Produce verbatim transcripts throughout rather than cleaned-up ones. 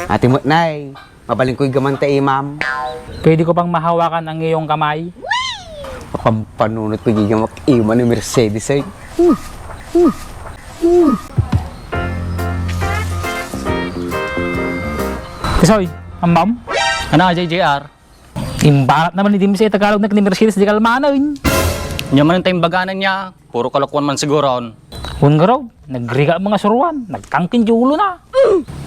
Ati met, nay, mabalinko iggaman ta imam. Pwede ko bang mahawakan ang iyong kamay? Mapampanunot ko iggamak imam ni Mercedes, ay. Tisoy, ammom? Ano, J J R? Imbalat naman ni Dimsay, tagalog na ni Mercedes, di kalmanen. Nya man ang taimbaganan niya, puro kalokoan man siguro. Wen garud, nagrigat mga suruan, nagkangkin di ulo na.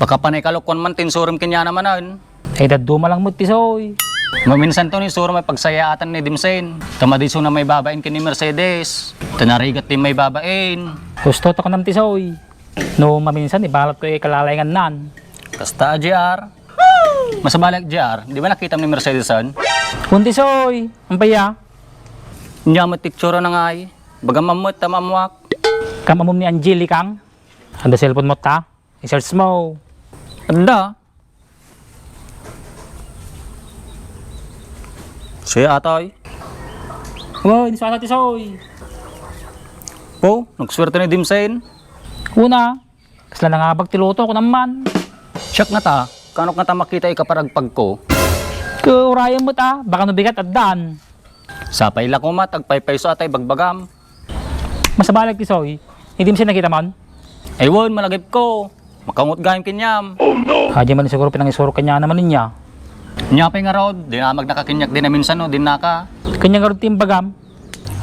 Baka panay kalokoan man, tinsurim kanya naman. Ay, dadduma lang mo, Tisoy. Maminsan to ni suro may pagsayaatan ni Dimsen. Ta madi isu na maibabain ken ni Mercedes. Ta narigat ti maibabain. Gusto to kanam, Tisoy. No maminsan, ibalat ko, eh, kalalayangan nan. Kasta, J R. Masabali, J R, di ba nakitam ni Mercedes-an? Kun, Tisoy, ang paya? Nya met ti itsura na ngay. Baga mammet ta mamuak. Kam amom ni Angelica? Adda cellphone mo ta? I-search mo. Adda. Siya atoy. Woy, ni Sasa, Tisoy. Po, nagswerte ni Dimsen. Una, kasla nangabag ti luto ko naman. Siak nga ta, kano nga ta makita ikaparagpag ko? Kurayan mo ta, baka no bigat addan. Sapay la koma, tagpaypayso atay bagbagam. Masabali, Tisoy, ni Dimsay nakitam? Ay wen, malagip ko. Makaungot gayam ken inyam. Adi man siguro pinangisuro kaniana man inya. Nya pay ngarud, dinamagna ka kaniak di naminsan no, dinnaka. Kaniak ngarud ti imbagam.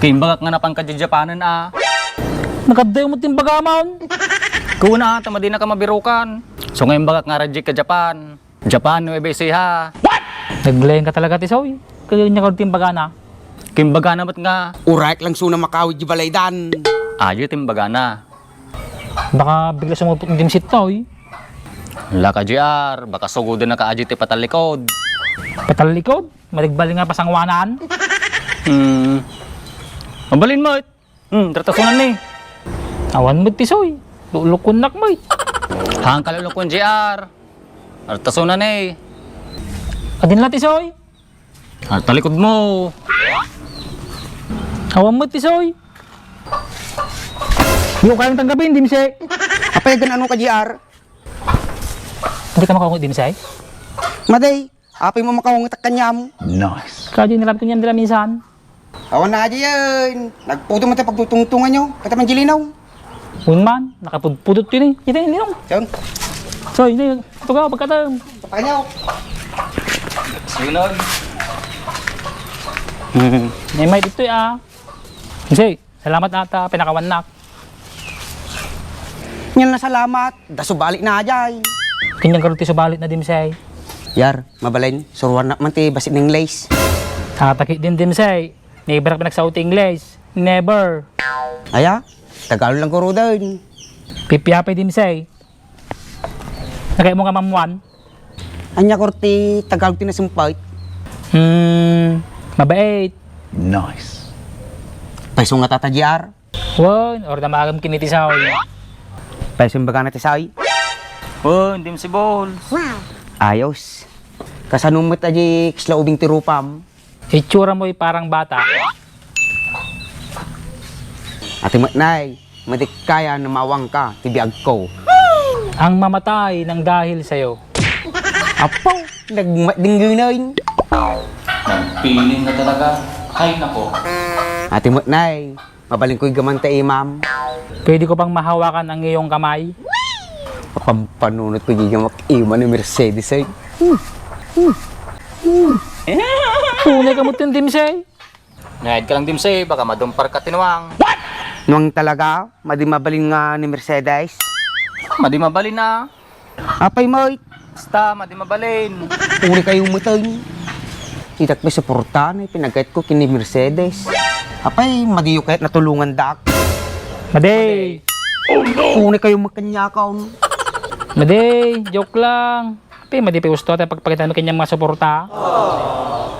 Ti imbagak nga napan ka di Japanen a. Nakaddayo mo ti imbagaman. Kuna, ta madinaka mabirukan. So nga imbagak nga radjik ka Japan. Japan, Nueva Ecija. Naglaing ka talaga, Tisoy. Kaniak ngarud ti imbagana. Ti imbagana met nga. Uray lang suna makawid di balaydan. Adi ti imbagana. Baka bigla sumulpot ni Dimsay, Toy. Laka, J R, baka sugoden na ka adi ti patallikod. Patallikod? Madigbali nga pasanguanan? Hmm. Mabalin mo, Hmm, tartasunan ni. Awan met, Tisoy. Lulukunak met. Haan ka lulukon, J R. Tartasunan ni. Adin la, Tisoy. Talikod mo. Awan met, Tisoy. Di ko kayang tanggapin, Dimsay. Apay, gan ano ka, J R? Hindi ka makaungot, Dimsay? Maday. Apay mo makaungot kaniam. Nice. Kadi nilab ko niyan dila minsan. Awan na adi yan. Nagputo man tayo pagtutungtungan nyo. Kata man Jilinaw. Un man, nakapudpudot yun eh. Ito yun, Linong. Yan. So, yun yun. Ito ka, pagkata. Pakanyaw. Linong. Hmm. May may dito ah. Kasi, Salamat ata, pinakawannak. Yan na salamat, da subalit na ajay. Kanyang karon ti subalit na, Dimsay. Yar, mabalin, suruan na man ti basit ng English. Ataki din, Dimsay. Never ako pinagsao ti English. Never. Aya, Tagalog lang guro din. Pipiapay, Dimsay. Nakay mo nga mamuan? Anya kurti Tagalog ti nasempet? Hmm, mabait. Nice. Paiso nga tata G R? Wen, or na maagam kini ti sawi. Paiso yung baga na ti sawi? Wen, dim si balls. Ayos. Kasano met aji kasla ubing ti rupam? Itsura mo'y parang bata. Ati met nay, madi kaya namawang ka ti biag ko. Ang mamatay ng dahil sa'yo. Apo, nagmadingganan. Nagpiling na talaga. Ay, nako. Ati met nay, mabalin ko igaman ta imam. Pwede ko bang mahawakan ang iyong kamay? Mapampanunot ko di gamak ima ni Mercedes ay. Tunay ka mo tindim say. Ngayad ka lang dimsay, baka madumpar ka tinuang. Nuang talaga, madi mabalin nga ni Mercedes? Madi mabalin na. Apay mo, Basta, madi mabalin. Uri kayo mo tayo. Itak may suporta na pinagkait ko kini Mercedes. Apay, madiyo kahit natulungan dak. Madi. Uri kayo makanyakaw. Madi, joke lang. Apay, madi pa gusto tayo pagpakita mo kanyang mga suporta.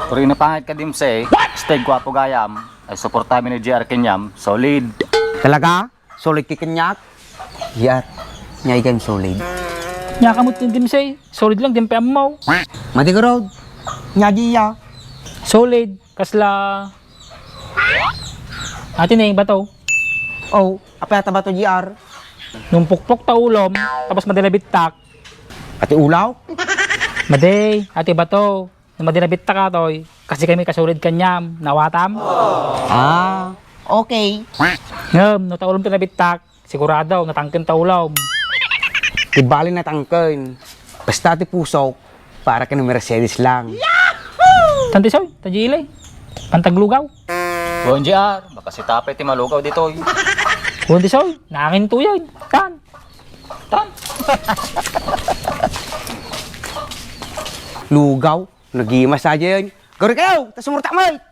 Uri na pangit ka, Dimsay. Stay gwapo gayam. Ay suporta mi ni G R kanyam. Solid. Talaga? Solid ti kaniak? Yat, nya igan solid. Nya kamot ti dimsay, solid lang, dimpe ammaw. Madi garud. Nya di ya. Solid, kasla. Ati na yung bato. Oh, apay ata bato G R? Nung pukpok ta ulom, tapos madalabit tak. Ati ulaw? Madi, ati bato, no madi nabittak atoy, kasi kami kasulid kaniam, nawatam? Ah, okay. Ngem, no ta ulom ti nabittak, sigurado, natangken ta ulom. Di bali natangken. Basta ti pusok, para ken Mercedes lang. Tanti soy, ta Jili. Pantaglugaw. Bon J R, makasitapay ti malugaw ditoy. Bon, di soy, nangin tuyan. Tan. Tan. Lugaw, nagimas aja yan. Gawri kayo, ta sumurtak met.